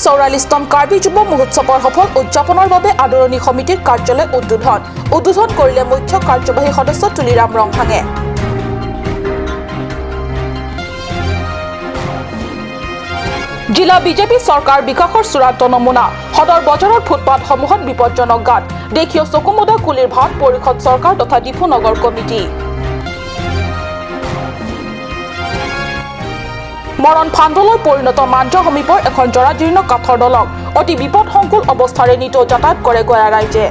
44তম কাৰ্বি যুৱ মহোৎসৱৰ সফল উদযাপনৰ বাবে আদৰণি সমিতিৰ কাৰ্যালয় উদ্বোধন। উদ্বোধন কৰিলে মুখ্য কাৰ্যবাহী সদস্য তুলিৰাম ৰংহাঙে। জিলা বিজেপি চৰকাৰ বিকাশৰ চূড়ান্ত নমুনা। সদৰ বজাৰৰ ফুটপাথসমূহত বিপদজনক গাঁত। দেশীয় চকুমুদা কুলিৰ ভাত পৰিষদ চৰকাৰ তথা ডিফু নগৰ কমিটি। মৰণ ফান্দলৈ পৰিণত মাঞ্জা সমীপৰ এখন জৰাজীৰ্ণ কাঠৰ দলং। অতি বিপদসংকুল অৱস্থাৰে নিতৌ যাতায়াত কৰে গয়া ৰাইজে।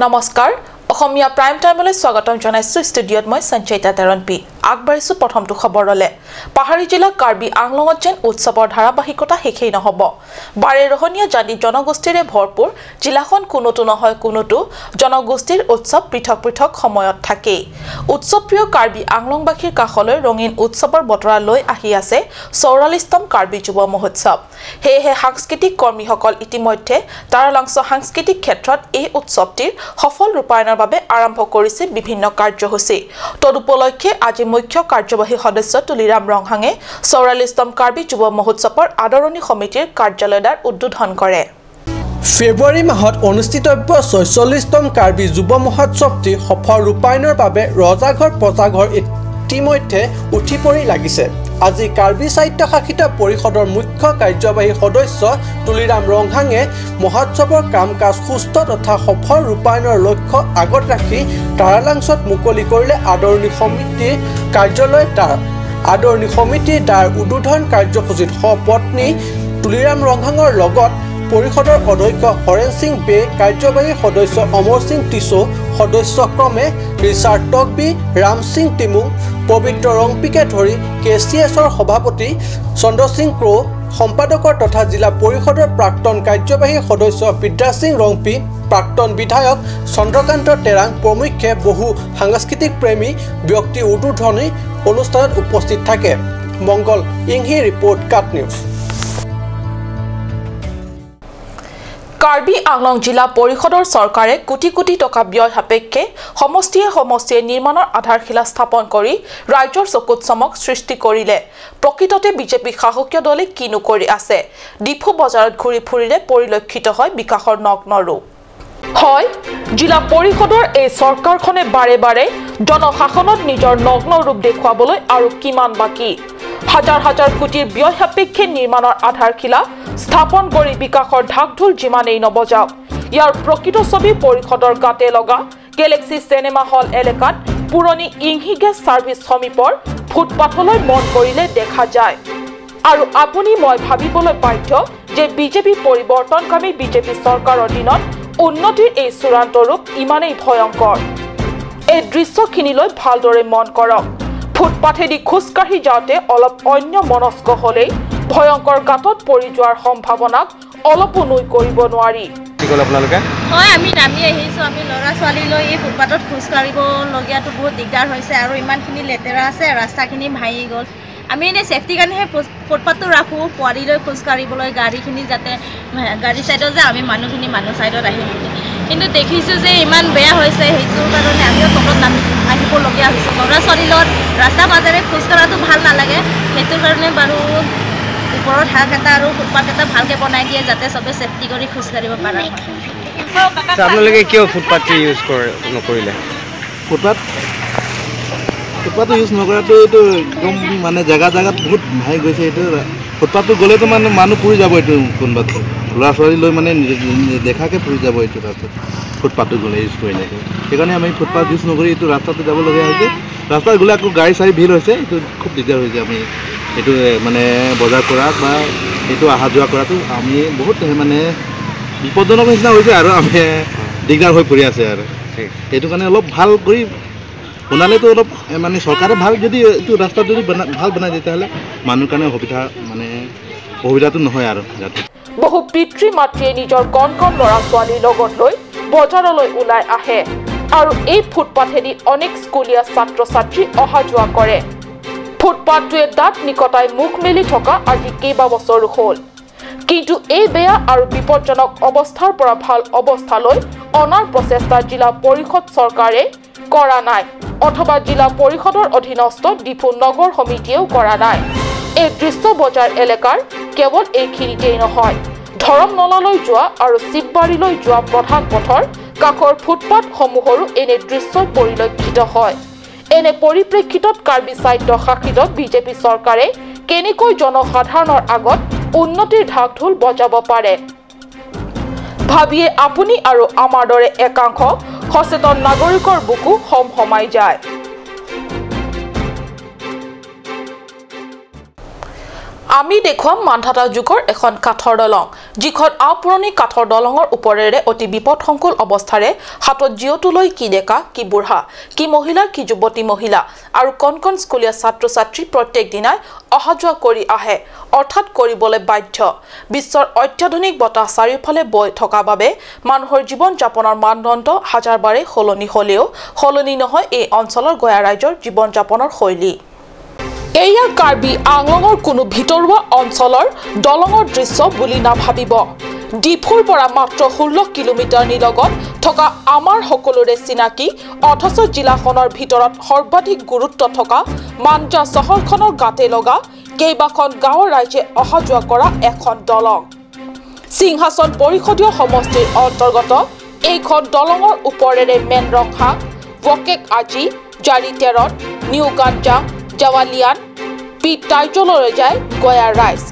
নমস্কাৰ, অসমীয়া প্ৰাইম টাইমলৈ স্বাগতম জনাইছোঁ। ষ্টুডিঅ'ত মই সঞ্চয়িতা তেৰণপি। আগবাঢ়িছোঁ প্ৰথমটো খবৰলৈ। পাহাৰী জিলা কাৰ্বি আংলঙত যেন উৎসৱৰ ধাৰাবাহিকতা শেষেই নহ'ব। বাৰেৰহণীয়া জাতি জনগোষ্ঠীৰে ভৰপূৰ জিলাখন কোনোটো নহয় কোনোটো জনগোষ্ঠীৰ উৎসৱ পৃথক পৃথক সময়ত থাকেই। উৎসৱপ্ৰিয় কাৰ্বি আংলংবাসীৰ কাষলৈ ৰঙীন উৎসৱৰ বতৰা লৈ আহি আছে 44তম কাৰ্বি যুৱ মহোৎসৱ। সেয়েহে সাংস্কৃতিক কৰ্মীসকল ইতিমধ্যে তাৰালাংছ সাংস্কৃতিক ক্ষেত্ৰত এই উৎসৱটিৰ সফল ৰূপায়ণৰ বাবে আৰম্ভ কৰিছে বিভিন্ন কাৰ্যসূচী। তদুপলক্ষে আজি মুখ্য কাৰ্যবাহী সদস্য তুলিৰাম ৰংহাঙে 44তম কাৰ্বি যুৱ মহোৎসৱৰ আদৰণি সমিতিৰ কাৰ্যালয় দ্বাৰ উদ্বোধন কৰে। ফেব্ৰুৱাৰী মাহত অনুষ্ঠিতব্য 46তম কাৰ্বি যুৱ মহোৎসৱটি সফল ৰূপায়ণৰ বাবে ৰজাঘৰ প্ৰজাঘৰ ইতিমধ্যে উঠি পৰি লাগিছে। আজি কাৰ্বি স্বায়ত্তশাসিত পৰিষদৰ মুখ্য কাৰ্যবাহী সদস্য তুলিৰাম ৰংহাঙে মহোৎসৱৰ কাম কাজ সুস্থ তথা সফল ৰূপায়ণৰ লক্ষ্য আগত ৰাখি তাৰালাংছত মুকলি কৰিলে আদৰণি সমিতিৰ কাৰ্যালয় দ্বাৰ। আদৰণি সমিতিৰ দ্বাৰ উদ্বোধন কাৰ্যসূচীত সপত্নী তুলিৰাম ৰংহাঙৰ লগত পৰিষদৰ অধ্যক্ষ হৰেণ সিং বে, কাৰ্যবাহী সদস্য অমৰ সিং টিছো, সদস্য ক্ৰমে ৰিচাৰ্ড টকবি, ৰাম সিং টিমুং, পবিত্ৰ ৰংপিকে ধৰি কে চি এছৰ সভাপতি চন্দ্ৰ সিং ক্ৰ', সম্পাদকৰ তথা জিলা পৰিষদৰ প্ৰাক্তন কাৰ্যবাহী সদস্য বিদ্যা সিং ৰংপি, প্ৰাক্তন বিধায়ক চন্দ্ৰকান্ত তেৰাং প্ৰমুখ্যে বহু সাংস্কৃতিক প্ৰেমী ব্যক্তি উদ্বোধনী অনুষ্ঠানত উপস্থিত থাকে। মংগল ইংহি ৰিপৰ্ট, কাট নিউজ। কাৰ্বি আংলং জিলা পৰিষদৰ চৰকাৰে কোটি কোটি টকা ব্যয় সাপেক্ষে সমষ্টিয়ে সমষ্টিয়ে নিৰ্মাণৰ আধাৰশিলা স্থাপন কৰি ৰাজ্যৰ চকুত চমক সৃষ্টি কৰিলে। প্ৰকৃততে বিজেপি শাসকীয় দলে কিনো কৰি আছে? ডিফু বজাৰত ঘূৰি ফুৰিলে পৰিলক্ষিত হয় বিকাশৰ নগ্ন ৰূপ। হয়, জিলা পৰিষদৰ এই চৰকাৰখনে বাৰে বাৰে জনশাসনত নিজৰ নগ্ন ৰূপ দেখুৱাবলৈ আৰু কিমান বাকী? হাজাৰ হাজাৰ কোটিৰ ব্যয় সাপেক্ষে নিৰ্মাণৰ আধাৰশিলা স্থাপন কৰি বিকাশৰ ঢাকঢোল যিমানেই নবজাওক, ইয়াৰ প্ৰকৃত ছবি পৰিষদৰ গাতে লগা গেলেক্সি চিনেমা হল এলেকাত পুৰণি ইংহি গেছ ছাৰ্ভিচ সমীপৰ ফুটপাথলৈ মন কৰিলে দেখা যায়। আৰু আপুনি মই ভাবিবলৈ বাধ্য যে বিজেপি পৰিৱৰ্তনকামী বিজেপি চৰকাৰৰ দিনত উন্নতিৰ এই চূড়ান্ত ৰূপ ইমানেই ভয়ংকৰ। এই দৃশ্যখিনিলৈ ভালদৰে মন কৰক। ফুটপাথেদি খোজকাঢ়ি যাওঁতে অলপ অন্য মনস্ক হ'লেই ভয়ংকৰ গাঁতত পৰি যোৱাৰ সম্ভাৱনাক অলপো নুই কৰিব নোৱাৰি। আপোনালোকে? হয়, আমি নামি আহিছোঁ। আমি ল'ৰা ছোৱালী লৈ এই ফুটপাথত খোজকাঢ়িবলগীয়াটো বহুত দিগদাৰ হৈছে আৰু ইমানখিনি লেতেৰা আছে, ৰাস্তাখিনি ভাঙি গ'ল। আমি এনেই ছেফটিৰ কাৰণেহে ফুটপাথটো ৰাখোঁ, পোৱালি লৈ খোজকাঢ়িবলৈ, গাড়ীখিনি যাতে গাড়ী ছাইডত যায়, আমি মানুহখিনি মানুহ ছাইডত আহিম। কিন্তু দেখিছোঁ যে ইমান বেয়া হৈছে, সেইটোৰ কাৰণে আমিও তলত নামি আহিবলগীয়া হৈছে। ল'ৰা ছোৱালীৰ লগত ৰাস্তাৰ মাজেৰে খোজকঢ়াটো ভাল নালাগে, সেইটোৰ কাৰণে বাৰু ওপৰত শাক এটা আৰু ফুটপাথ এটা ভালকৈ বনাই দিয়ে যাতে চবে ছেফটি কৰি খোজকাঢ়িব পাৰে। আপোনালোকে কিয় ফুটপাথটো ইউজ কৰে নকৰিলে? ফুটপাথটো ইউজ নকৰাটো এইটো একদম মানে জেগা জেগাত বহুত ভাঙি গৈছে। এইটো ফুটপাথটো গ'লেতো মানে মানুহ পৰি যাব, এইটো কোনোবাটো ল'ৰা ছোৱালী লৈ মানে দেখাকৈ পৰি যাব এইটো ৰাস্তাত ফুটপাথটো গ'লে ইউজ কৰিলে। সেইকাৰণে আমি ফুটপাথ ইউজ নকৰি এইটো ৰাস্তাটো যাবলগীয়া হৈছে। ৰাস্তাত গ'লে আকৌ গাড়ী চাড়ী ভিৰ হৈছে, এইটো খুব দিগদাৰ হৈছে। আমি এইটো মানে বজাৰ কৰা বা এইটো অহা যোৱা কৰাটো আমি বহুত মানে বিপদজনক নিচিনা হৈছে আৰু আমি দিগদাৰ হৈ পৰি আছে আৰু সেইটো কাৰণে অলপ ভাল কৰি বনালেতো অলপ মানে চৰকাৰে ভাল যদি এইটো ৰাস্তাটো যদি ভাল বনাই তেতিয়াহ'লে মানুহৰ কাৰণে সুবিধা মানে অসুবিধাটো নহয় আৰু যাতে। বহু পিতৃ মাতৃয়ে নিজৰ কণ কণ ল'ৰা ছোৱালীৰ লগত লৈ বজাৰলৈ ওলাই আহে আৰু এই ফুটপাথেদি অনেক স্কুলীয়া ছাত্ৰ ছাত্ৰী অহা যোৱা কৰে। ফুটপাথটোৱে দাঁত নিকটাই মুখ মেলি থকা আজি কেইবাবছৰো হ'ল, কিন্তু এই বেয়া আৰু বিপদজনক অৱস্থাৰ পৰা ভাল অৱস্থালৈ অনাৰ প্ৰচেষ্টা জিলা পৰিষদ চৰকাৰে কৰা নাই অথবা জিলা পৰিষদৰ অধীনস্থ ডিফু নগৰ সমিতিয়েও কৰা নাই। এই দৃশ্য বজাৰ এলেকাৰ কেৱল এইখিনিতেই নহয়, ধৰমনলালৈ যোৱা আৰু শিৱবাৰীলৈ যোৱা প্ৰধান পথৰ কাষৰ ফুটপাথসমূহৰো এনে দৃশ্য পৰিলক্ষিত হয়। এনে পৰিপ্ৰেক্ষিতত কাৰ্বি স্বায়ত্ত শাসিত বিজেপি চৰকাৰে কেনেকৈ জনসাধাৰণৰ আগত উন্নতিৰ ঢাক ঢোল বজাব পাৰে ভাবিয়ে আপুনি আৰু আমাৰ দৰে একাংশ সচেতন নাগৰিকৰ বুকু হমহমাই যায়। আমি দেখুৱাম মান্ধাতা যুগৰ এখন কাঠৰ দলং, যিখন আওপুৰণি কাঠৰ দলঙৰ ওপৰেৰে অতি বিপদসংকুল অৱস্থাৰে হাতত জিঅ'টো লৈ কি ডেকা কি বুঢ়া কি মহিলা কি যুৱতী মহিলা আৰু কণ কণ স্কুলীয়া ছাত্ৰ ছাত্ৰী প্ৰত্যেক দিনাই অহা যোৱা কৰি আহে, অৰ্থাৎ কৰিবলৈ বাধ্য। বিশ্বৰ অত্যাধুনিক বতাহ চাৰিওফালে বৈ থকা বাবে মানুহৰ জীৱন যাপনৰ মানদণ্ড হাজাৰবাৰে সলনি হ'লেও সলনি নহয় এই অঞ্চলৰ গয়া ৰাইজৰ জীৱন যাপনৰ শৈলী। এয়া কাৰ্বি আংলঙৰ কোনো ভিতৰুৱা অঞ্চলৰ দলঙৰ দৃশ্য বুলি নাভাবিব। ডিফুৰ পৰা মাত্ৰ 16 কিলোমিটাৰ নিলগত থকা আমাৰ সকলোৰে চিনাকি অথচ জিলাখনৰ ভিতৰত সৰ্বাধিক গুৰুত্ব থকা মাঞ্জা চহৰখনৰ গাতে লগা কেইবাখন গাঁৱৰ ৰাইজে অহা যোৱা কৰা এখন দলং। সিংহাসন পৰিষদীয় সমষ্টিৰ অন্তৰ্গত এইখন দলঙৰ ওপৰেৰে মেনৰংহাং, ৱকেক আজি, জাৰি টেৰণ, নিউ গাঞ্জাং, জাৱালিয়ান, পি টাইজললৈ যায় গয়া ৰাইজ।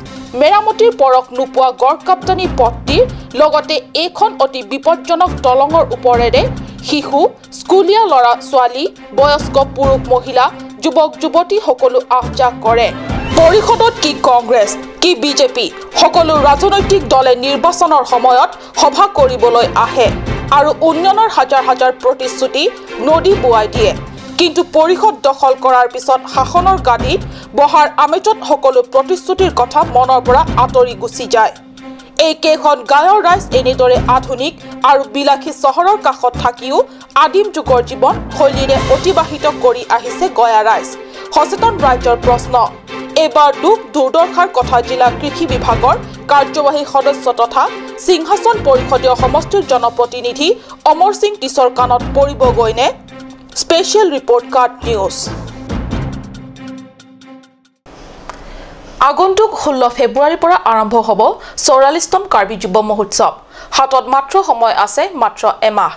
মেৰামতিৰ পৰশ নোপোৱা গড়কাপ্তানি পথটিৰ লগতে এইখন অতি বিপদজনক দলঙৰ ওপৰেৰে শিশু, স্কুলীয়া ল'ৰা ছোৱালী, বয়স্ক পুৰুষ মহিলা, যুৱক যুৱতী সকলো আহ যাহ কৰে। পৰিষদত কি কংগ্ৰেছ কি বিজেপি সকলো ৰাজনৈতিক দলে নিৰ্বাচনৰ সময়ত সভা কৰিবলৈ আহে আৰু উন্নয়নৰ হাজাৰ হাজাৰ প্ৰতিশ্ৰুতি নদী বোৱাই দিয়ে। কিন্তু পৰিষদ দখল কৰাৰ পিছত শাসনৰ গাদীত বহাৰ আমেজত সকলো প্ৰতিশ্ৰুতিৰ কথা মনৰ পৰা আঁতৰি গুচি যায়। এই কেইখন গাঁৱৰ ৰাইজ এনেদৰে আধুনিক আৰু বিলাসী চহৰৰ কাষত থাকিও আদিম যুগৰ জীৱন শৈলীৰে অতিবাহিত কৰি আহিছে গয়া ৰাইজ। সচেতন ৰাইজৰ প্ৰশ্ন, এইবাৰ দুখ দুৰ্দশাৰ কথা জিলা কৃষি বিভাগৰ কাৰ্যবাহী সদস্য তথা সিংহাসন পৰিষদীয় সমষ্টিৰ জনপ্ৰতিনিধি অমৰ সিং টিছৰ কাণত পৰিবগৈ নে? Special report card news. আগন্তুক 16 ফেব্ৰুৱাৰীৰ পৰা আৰম্ভ হ'ব 44তম কাৰ্বি যুৱ মহোৎসৱ। হাতত মাত্ৰ সময় আছে মাত্ৰ এমাহ।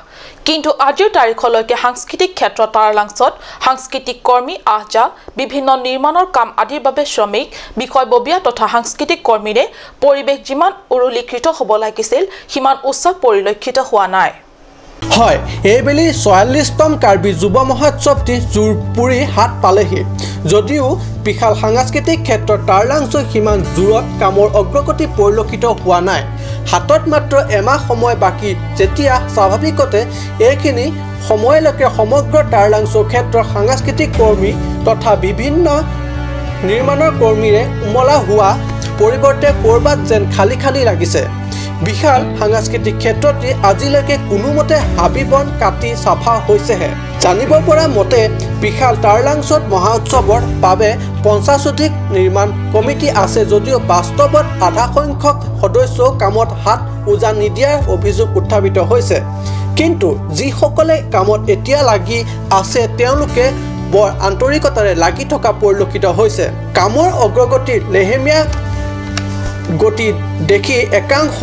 কিন্তু আজিৰ তাৰিখলৈকে সাংস্কৃতিক ক্ষেত্ৰ তাৰালাংছত সাংস্কৃতিক কৰ্মী আহ যাহ, বিভিন্ন নিৰ্মাণৰ কাম আদিৰ বাবে শ্ৰমিক, বিষয়ববীয়া তথা সাংস্কৃতিক কৰ্মীৰে পৰিৱেশ যিমান উৰুলীকৃত হ'ব লাগিছিল সিমান উৎসাহ পৰিলক্ষিত হোৱা নাই। হয়, এইবেলি 46তম কাৰ্বি যুৱ মহোৎসৱটি জোৰ পুৰি হাত পালেহি যদিও বিশাল সাংস্কৃতিক ক্ষেত্ৰত তাৰালাংছ সিমান জোৰত কামৰ অগ্ৰগতি পৰিলক্ষিত হোৱা নাই। হাতত মাত্ৰ এমাহ সময় বাকী যেতিয়া স্বাভাৱিকতে এইখিনি সময়লৈকে সমগ্ৰ তাৰালাংছ ক্ষেত্ৰৰ সাংস্কৃতিক কৰ্মী তথা বিভিন্ন নিৰ্মাণৰ কৰ্মীৰে উমলা হোৱা পৰিৱৰ্তে ক'ৰবাত যেন খালী খালী লাগিছে। বিশাল সাংস্কৃতিক ক্ষেত্ৰটি আজিলৈকে কোনোমতে হাবি বন কাটি চাফা হৈছেহে। জানিব পৰা মতে বিশাল তাৰালাংছত মহোৎসৱৰ বাবে 50অধিক নিৰ্মাণ কমিটি আছে যদিও বাস্তৱত আধা সংখ্যক সদস্য কামত হাত উজান নিদিয়াৰ অভিযোগ উত্থাপিত হৈছে। কিন্তু যিসকলে কামত এতিয়া লাগি আছে তেওঁলোকে বৰ আন্তৰিকতাৰে লাগি থকা পৰিলক্ষিত হৈছে। কামৰ অগ্ৰগতিৰ লেহেমীয়া গতি দেখি একাংশ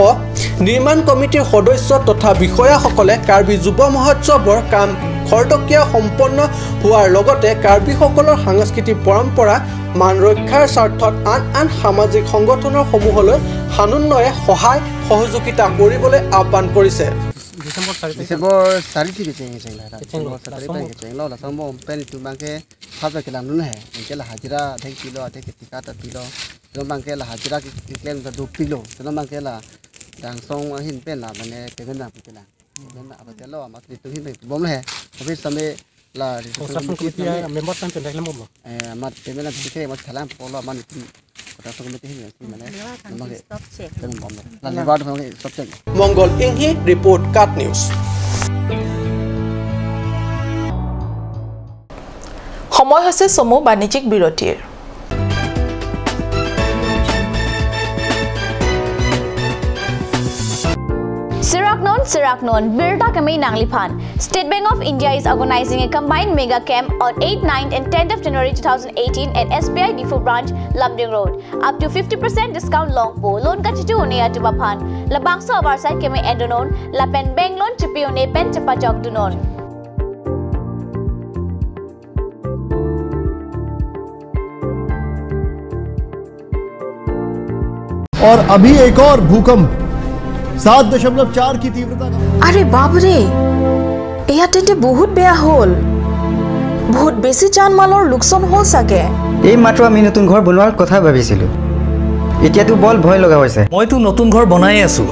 নিৰ্মাণ কমিটিৰ সদস্য তথা বিষয়াসকলে কাৰ্বি যুৱ মহোৎসৱৰ কাম খৰতকীয়া সম্পন্ন হোৱাৰ লগতে কাৰ্বিসকলৰ সাংস্কৃতিক পৰম্পৰা মান ৰক্ষাৰ স্বাৰ্থত আন আন সামাজিক সংগঠনৰ সমূহলৈ সানুন্বয়ে সহায় সহযোগিতা কৰিবলৈ আহ্বান কৰিছে। December 4 থেকে হাজিৰা la hajira ki claim da do pilo teno bangke la dang song hin pen la mane payment na pila payment abate lo amat ni tu hin bom le office same la construction committee member san pen reklam bom amat payment na dikhe amat khalam polo amat ni construction committee hin mane mane bom la labour mane stop check. Mangal Inghi report card news. সময় হৈছে চমু বাণিজ্যিক বিৰতিৰ। Siragnon Siraknon, Birda Kame Nangliphan. State Bank of India is organizing a combined mega camp on 8, 9 and 10th of January 2018 at SBI Diphu Branch, Lumding Road. Up to 50% discount long po. Loan ka chichu une atuba phan. Labangso avarsai keme endonon. Lapen bank loan chipi une pen chapa jok dunon. और अभी एक और भूकंप 7.4 की तीव्रता का। अरे बाप रे, এয়া তেন্তে বহুত বেয়া হ'ল। বহুত বেছি জানমালৰ লোকচান হ'ল চাগে। এই মাত্ৰ আমি নতুন ঘৰ বনোৱাৰ কথা ভাবিছিলোঁ, এতিয়াতো বল ভয় লগা হৈছে। মইতো নতুন ঘৰ বনাই আছো।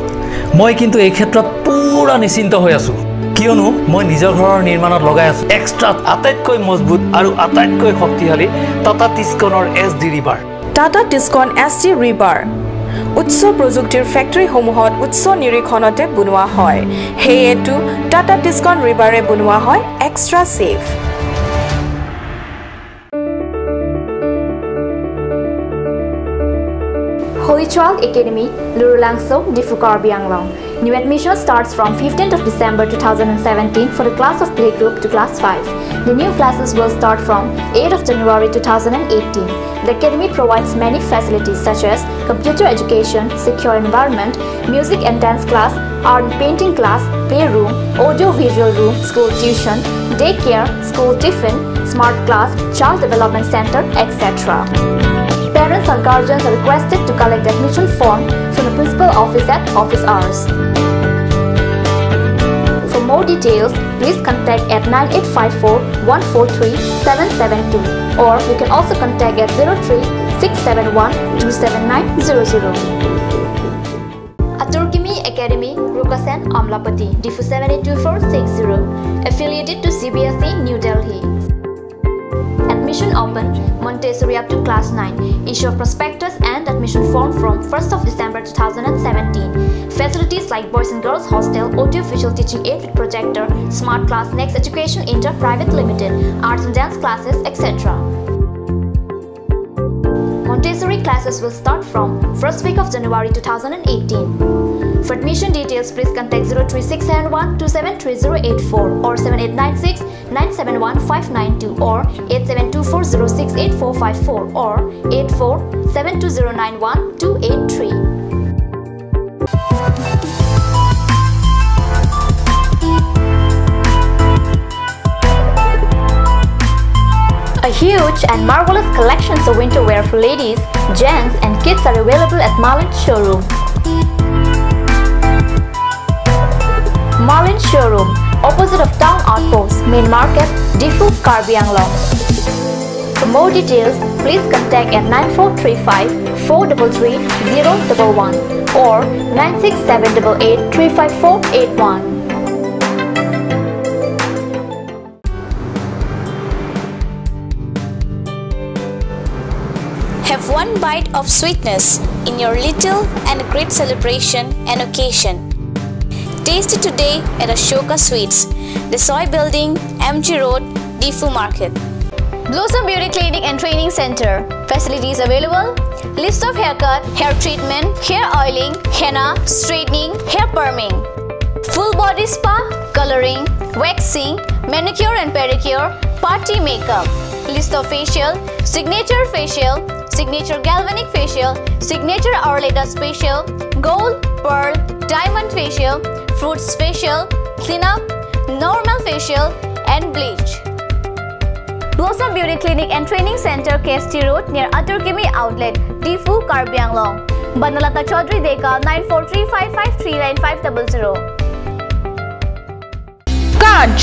মই কিন্তু এই ক্ষেত্ৰত পুৰা নিশ্চিন্ত হৈ আছো, কিয়নো মই নিজৰ ঘৰৰ নিৰ্মাণত লগাই আছো এক্সট্ৰা আটাইতকৈ মজবুত আৰু আটাইতকৈ শক্তিশালী Tata টিস্কনৰ S D rebar. Tata Tiscon S D rebar উচ্চ প্ৰযুক্তিৰ ফেক্টৰীসমূহত উচ্চ নিৰীক্ষণতে বনোৱা হয়, সেয়েতো টাটা টিস্কন ৰিবাৰে বনোৱা হয় extra safe. Holy Child Academy, Lurulangso, Diphu Karbi Anglong. New admission starts from 15th of December 2017 for the class of playgroup to class 5. The new classes will start from 8th of January 2018. The academy provides many facilities such as computer education, secure environment, music and dance class, art and painting class, playroom, audio-visual room, school tuition, daycare, school tiffin, smart class, child development center, etc. Parents or guardians are requested to collect the admission form from the principal office at office hours. For more details, please contact at 9854 143 772 or you can also contact at 03 671 27900. Aturkimi Academy, Rukasen, Amlapati, Diphu 782460, affiliated to CBSE, New Delhi. Admission open, Montessori up to class 9. Issue of prospectus and admission form from 1st of December 2017. Facilities like boys and girls hostel, audio-visual teaching aid with projector, smart class, Next Education Inter Private Limited, arts and dance classes, etc. Montessori classes will start from 1st week of January 2018. For admission details, please contact 03671 273084 or 7896 971 592 or 8724068454 or 8472091283. A huge and marvelous collection of winter wear for ladies, gents and kids are available at Marlin Showroom. Marlin Showroom, opposite of Town Outpost, Main Market, Diphu, Karbi Anglong. For more details, please contact at 9435 433 011 or 96788 35481. Have one bite of sweetness in your little and great celebration and occasion. Taste it today at Ashoka Sweets, the Soy Building, MG Road, Diphu Market. Blossom Beauty Clinic and Training Center. Facilities available: list of haircut, hair treatment, hair oiling, henna, straightening, hair perming, full body spa, coloring, waxing, manicure and pedicure, party makeup. List of facial, signature facial, signature galvanic facial, signature Arleta facial, gold, pearl, diamond facial, fruits facial, cleanup, normal facial and bleach. Blossom Beauty Clinic and Training Center, KST Road, near Aturkimi Outlet, Diphu, Karbi Anglong. Banalata Chaudhary Deka, 9435539500. কাজ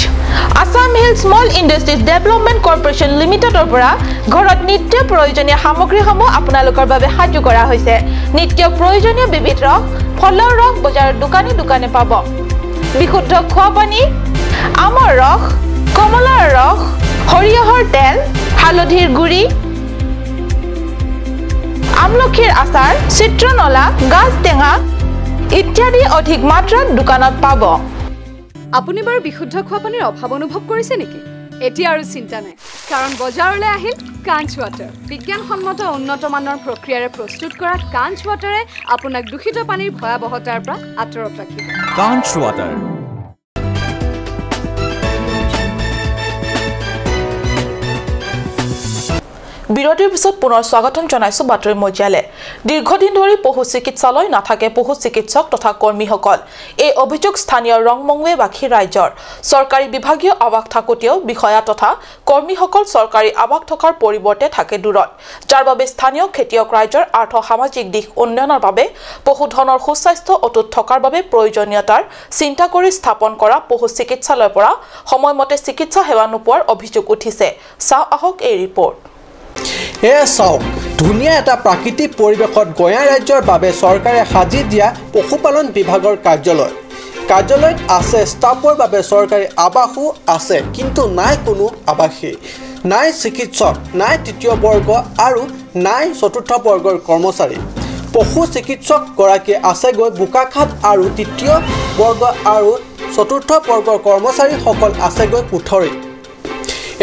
Assam Hill Small Industries Development Corporation লিমিটেডৰ পৰা ঘৰত নিত্য প্ৰয়োজনীয় সামগ্ৰীসমূহ আপোনালোকৰ বাবে সাজু কৰা হৈছে। নিত্য প্ৰয়োজনীয় বিবিধ ৰস, ফলৰ ৰস বজাৰৰ দোকানে দোকানে পাব। বিশুদ্ধ খোৱা পানী, আমৰ ৰস, কমলাৰ ৰস, সৰিয়হৰ তেল, হালধিৰ গুড়ি, আমলখিৰ আচাৰ, চিত্ৰনলা, গাজ টেঙা ইত্যাদি অধিক মাত্ৰাত দোকানত পাব। আপুনি বাৰু বিশুদ্ধ খোৱা পানীৰ অভাৱ অনুভৱ কৰিছে নেকি? এতিয়া আৰু চিন্তা নাই। কাৰণ বজাৰলৈ আহিল কাঞ্চ ৱাটাৰ। বিজ্ঞানসন্মত উন্নত মানৰ প্ৰক্ৰিয়াৰে প্ৰস্তুত কৰা কাঞ্চ ৱাটাৰে আপোনাক দূষিত পানীৰ ভয়াৱহতাৰ পৰা আঁতৰত ৰাখিব। কাঞ্চ ৱাটাৰ। বিৰতিৰ পিছত পুনৰ স্বাগতম জনাইছো বাতৰি মজিয়ালে। দীৰ্ঘদিন ধৰি পশু চিকিৎসালয় নাথাকে পশু চিকিৎসক তথা কৰ্মীসকল। এই অভিযোগ স্থানীয় ৰংমংৱেবাসী ৰাইজৰ। চৰকাৰী বিভাগীয় আৱাস থাকোঁতেও বিষয়া তথা কৰ্মীসকল চৰকাৰী আৱাস থকাৰ পৰিৱৰ্তে থাকে দূৰত, যাৰ বাবে স্থানীয় খেতিয়ক ৰাইজৰ আৰ্থ সামাজিক দিশ উন্নয়নৰ বাবে পশুধনৰ সুস্বাস্থ্য অটুট থকাৰ বাবে প্ৰয়োজনীয়তাৰ চিন্তা কৰি স্থাপন কৰা পশু চিকিৎসালয়ৰ পৰা সময়মতে চিকিৎসা সেৱা নোপোৱাৰ অভিযোগ উঠিছে। চাওঁ আহক এই ৰিপৰ্ট। এয়া চাওক, ধুনীয়া এটা প্ৰাকৃতিক পৰিৱেশত গঞা ৰাজ্যৰ বাবে চৰকাৰে সাজি দিয়া পশুপালন বিভাগৰ কাৰ্যালয়। কাৰ্যালয়ত আছে ষ্টাফৰ বাবে চৰকাৰী আৱাসো আছে, কিন্তু নাই কোনো আৱাসী, নাই চিকিৎসক, নাই তৃতীয় বৰ্গ আৰু নাই চতুৰ্থ বৰ্গৰ কৰ্মচাৰী। পশু চিকিৎসকগৰাকী আছেগৈ বোকাখাত আৰু তৃতীয় বৰ্গ আৰু চতুৰ্থ বৰ্গৰ কৰ্মচাৰীসকল আছেগৈ কোঠৰীত।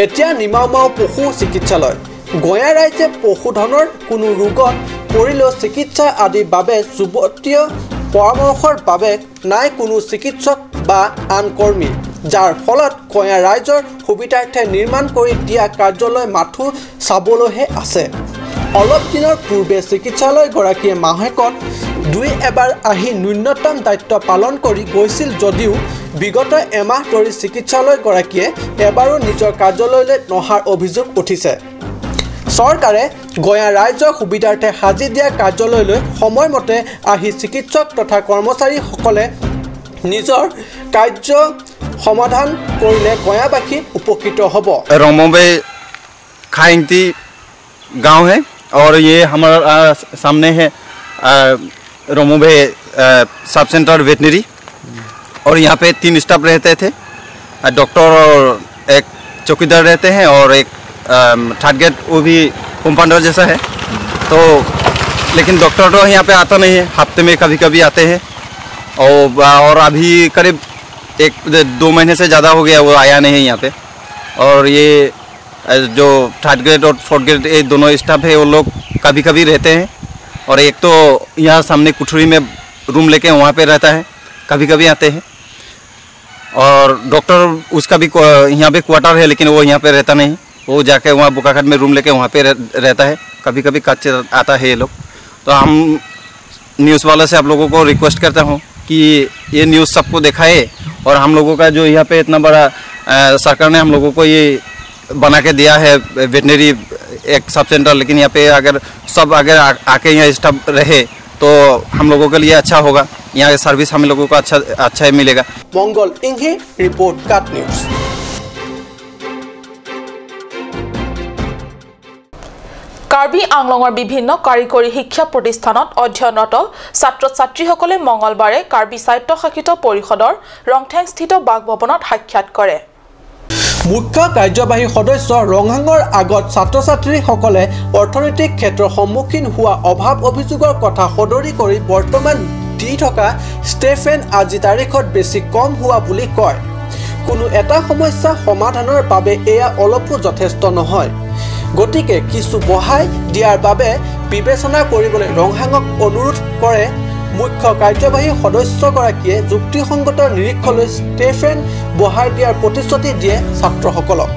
এতিয়া নিমাওমাও পশু চিকিৎসালয়। গঞা ৰাইজে পশুধনৰ কোনো ৰোগত পৰিলেও চিকিৎসা আদিৰ বাবে যুৱতীয় পৰামৰ্শৰ বাবে নাই কোনো চিকিৎসক বা আন কৰ্মী, যাৰ ফলত গঞা ৰাইজৰ সুবিধাৰ্থে নিৰ্মাণ কৰি দিয়া কাৰ্যালয় মাথো চাবলৈহে আছে। অলপ দিনৰ পূৰ্বে চিকিৎসালয়গৰাকীয়ে মাহেকত দুই এবাৰ আহি ন্যূনতম দায়িত্ব পালন কৰি গৈছিল যদিও বিগত এমাহ ধৰি চিকিৎসালয়গৰাকীয়ে এবাৰো নিজৰ কাৰ্যালয়লৈ নহাৰ অভিযোগ উঠিছে। চৰকাৰে গঞা ৰাইজৰ সুবিধাৰ্থে সাজি দিয়া কাৰ্যালয়লৈ সময়মতে আহি চিকিৎসক তথা কৰ্মচাৰীসকলে নিজৰ কাৰ্য সমাধান কৰিলে গঞাবাসী উপকৃত হ'ব। रंगमोंबे खाइंगती गांव है और ये हमारा सामने है रंगमोंबे सब सेंटर वेटनरी, और यहाँ पे 3 स्टाफ रहते थे, डॉक्टर और एक चौकीदार रहते हैं और एक थर्ड गेट वो भी कंपाउंडर जैसा है। तो लेकिन डॉक्टर तो यहाँ पे आता नहीं है, हफ्ते में कभी कभी आते हैं और अभी करीब 1-2 महीने से ज़्यादा हो गया वो आया नहीं है यहाँ पे। और ये जो थर्ड ग्रेड और फोर्थ ग्रेड ये दोनों स्टाफ है वो लोग कभी कभी रहते हैं, और एक तो यहाँ सामने कुठरी में रूम लेके वहाँ पे रहता है, कभी कभी आते हैं। और डॉक्टर उसका भी यहाँ पे क्वार्टर है लेकिन वो यहाँ पे रहता नहीं, वो जाके वहाँ बोकाखाट में रूम लेके वहाँ पे रहता है, कभी कभी कच्चे आता है ये लोग। तो हम न्यूज़ वालों से आप लोगों को रिक्वेस्ट करता हूँ कि ये न्यूज़ सबको दिखाए, और हम लोगों का जो यहाँ पे इतना बड़ा सरकार ने हम लोगों को ये बना के दिया है वेटनरी एक सब सेंटर, लेकिन यहाँ पे अगर सब अगर आके यहाँ स्टाफ रहे तो हम लोगों के लिए अच्छा होगा, यहाँ सर्विस हम लोगों को अच्छा अच्छा ही मिलेगा। मंगल इंघे रिपोर्ट, काट न्यूज़। কাৰ্বি আংলঙৰ বিভিন্ন কাৰিকৰী শিক্ষা প্ৰতিষ্ঠানত অধ্যয়নৰত ছাত্ৰ ছাত্ৰীসকলে মঙলবাৰে কাৰ্বি স্বায়ত্তশাসিত পৰিষদৰ ৰংঠেংস্থিত বাসভৱনত সাক্ষাৎ কৰে। মুখ্য কাৰ্যবাহী সদস্য ৰংহাঙৰ আগত ছাত্ৰ ছাত্ৰীসকলে অৰ্থনৈতিক ক্ষেত্ৰৰ সন্মুখীন হোৱা অভাৱ অভিযোগৰ কথা সদৰি কৰি বৰ্তমান দি থকা ষ্টেফেন আজি তাৰিখত বেছি কম হোৱা বুলি কয়। কোনো এটা সমস্যা সমাধানৰ বাবে এয়া অলপো যথেষ্ট নহয়, গতিকে কিছু বঢ়াই দিয়াৰ বাবে বিবেচনা কৰিবলৈ ৰংহাঙক অনুৰোধ কৰে। মুখ্য কাৰ্যবাহী সদস্যগৰাকীয়ে যুক্তিসংগত নিৰীক্ষলৈ ষ্টেফেন বঢ়াই দিয়াৰ প্ৰতিশ্ৰুতি দিয়ে ছাত্ৰসকলক।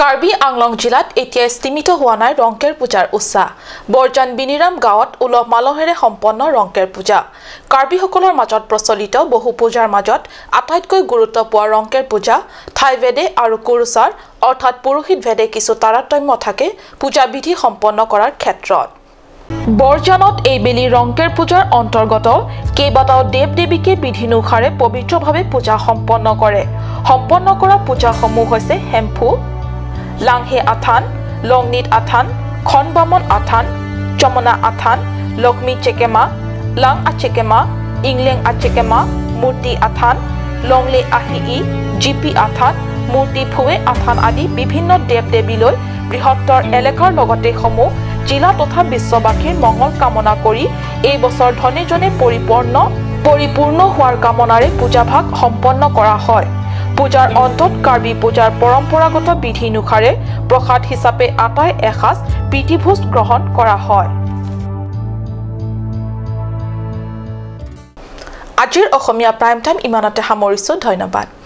কাৰ্বি আংলং জিলাত এতিয়া স্থিমিত হোৱা নাই ৰংকেৰ পূজাৰ উৎসাহ। বৰজান বিনিৰাম গাঁৱত উলহ মালহেৰে সম্পন্ন ৰংকেৰ পূজা। কাৰ্বিসকলৰ মাজত প্ৰচলিত বহু পূজাৰ মাজত আটাইতকৈ গুৰুত্ব পোৱা ৰংকেৰ পূজা ঠাইভেদে আৰু কুৰুচাৰ অৰ্থাৎ পুৰোহিত ভেদে কিছু তাৰতম্য থাকে পূজা বিধি সম্পন্ন কৰাৰ ক্ষেত্ৰত। বৰজানত এইবেলি ৰংকেৰ পূজাৰ অন্তৰ্গত কেইবাটাও দেৱ দেৱীকে বিধিনুসাৰে পবিত্ৰভাৱে পূজা সম্পন্ন কৰে। সম্পন্ন কৰা পূজাসমূহ হৈছে হেম্ফু, লাংহে আথান, লংনিত আথান, খনবামন আথান, চমনা আথান, লক্ষ্মী চেকেমা, লাং আচেকেমা, ইংলেং আচেকেমা, মূৰ্তি আথান, লংলে আহিই, জিপি আথান, মূৰ্তি ফুৱে আথান আদি বিভিন্ন দেৱ দেৱীলৈ বৃহত্তৰ এলেকাৰ লগতে সমূহ জিলা তথা বিশ্ববাসীৰ মংগল কামনা কৰি এই বছৰ ধনে জনে পৰিপূৰ্ণ পৰিপূৰ্ণ হোৱাৰ কামনাৰে পূজাভাগ সম্পন্ন কৰা হয়। পূজাৰ অন্তত কাৰ্বি পূজাৰ পৰম্পৰাগত বিধি অনুসাৰে প্ৰসাদ হিচাপে আটাই এসাঁজ প্ৰীতিভোজ গ্ৰহণ কৰা হয়। আজিৰ অসমীয়া প্ৰাইম টাইম ইমানতে সামৰিছো। ধন্যবাদ।